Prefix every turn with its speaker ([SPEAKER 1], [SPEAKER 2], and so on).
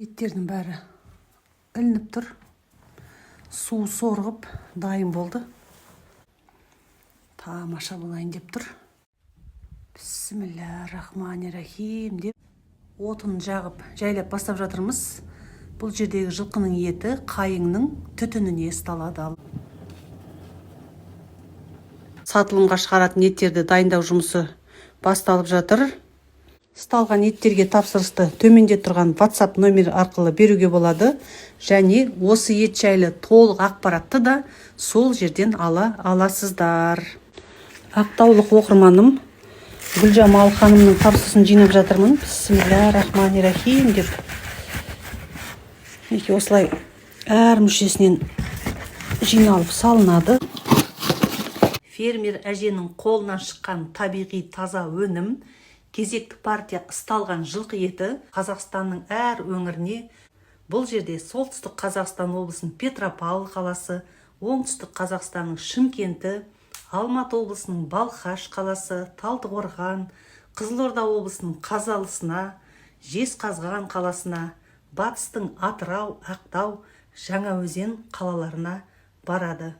[SPEAKER 1] Еттердің бәрі ілініп тұр, су сорғып дайын болды. Тамаша болайын деп тұр. Бісміллә рахмани рахим деп отын жағып, жайлап бастап жатырмыз. Бұл жердегі жылқының еті қайыңның түтініне ысталады. Сатылымға шығаратын еттерді дайындау жұмысы басталып жатыр. Ысталған еттерге тапсырысты төменде тұрған WhatsApp номері арқылы беруге болады және осы ет жайлы толық ақпаратты да сол жерден ала аласыздар. Ақтаулық оқырманым Гүлжамал ханымның тапсырысын жинап жатырмын. Бісміллә рахмани рахим деп, мінекей, осылай әр мүшесінен жиналып салынады. Фермер әженің қолынан шыққан табиғи таза өнім, кезекті партия ысталған жылқы еті Қазақстанның әр өңіріне, бұл жерде Солтүстік Қазақстан облысының Петропавл қаласы, Оңтүстік Қазақстанның Шымкенті, Алматы облысының Балқаш қаласы, Талдықорған, Қызылорда облысының Қазалысына, Жезқазған қаласына, батыстың Атырау, Ақтау, Жаңаөзен қалаларына барады.